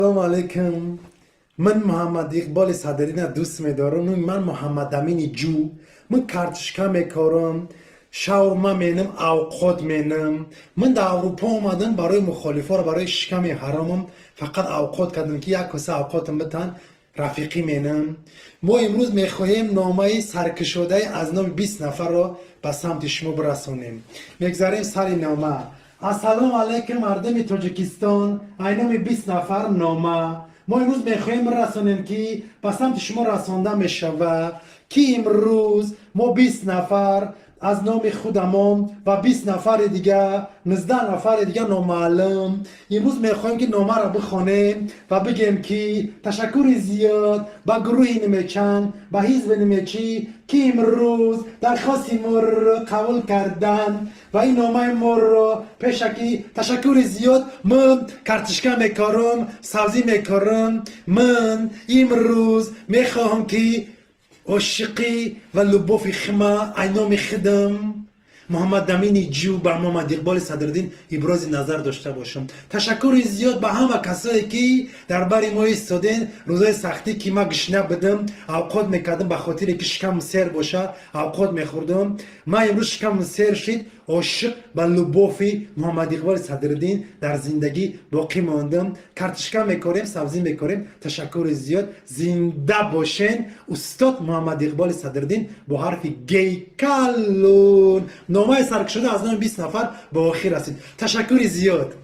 Ассалому алайкум. Ман Муҳаммад Иқболи Садриддина дӯст медорам. Ман Муҳаммадамини Ҷӯ. Ман картошка мекорам, шаурма менам, авқот менам. Ман дар Аврупо омадам барои мухолифоро, барои шиками ҳаромам фақат авқот кардам, ки як коса авқотам битан, рафиқӣ менам. Мо имрӯз мехоҳем номаи саркушодаи аз номи 20 нафарро ба самти шумо бирасонем. Мегзарем сари нома. Ассалому алайкум, мардуми Тоҷикистон. Ай номи 20 нафар нома мо имрӯз мехоҳем бирасонем, ки ба самти шумо расонда мешавад, ки имрӯз мо 20 нафар аз номи худамон ва 20 нафари дига, 19 нафари дига номаълум, имрӯз мехоҳем, ки номаро бихонем ва бигем, ки ташаккури зиёд ба гурӯҳи нимечанд, ба ҳизби нимечӣ, ки имрӯз дархости моро қабул карданд ва ин номаи моро пешакӣ ташаккури зиёд. Ман картошка мекорам, сабзӣ мекорам. Ман имрӯз мехоҳам, ки ошиқӣ ва любовь и хма ай номи худам Муҳаммадамини Ҷӯ ба Муҳаммад Иқболи Садриддин ибрози назар дошта бошам. Ташаккури зиёд ба ҳама касое, ки дар бари мо истоден рӯзои сахтӣ, ки ма гушна будам, авқот мекардам, ба хотире ки шикамам сер боша, авқот мехӯрдам. Ман имрӯз шикамам сер шид, ошиқ ба любовь и Муҳаммад Иқболи Садриддин дар зиндагӣ боқӣ мондам. Картошка мекорем, сабзӣ мекорем. Ташаккури зиёд, зинда бошен, устод Муҳаммад Иқболи Садриддин бо ҳарфи гей калон. Номаи саркушода аз номи 20 нафар ба охир расид. Ташаккури зиёд.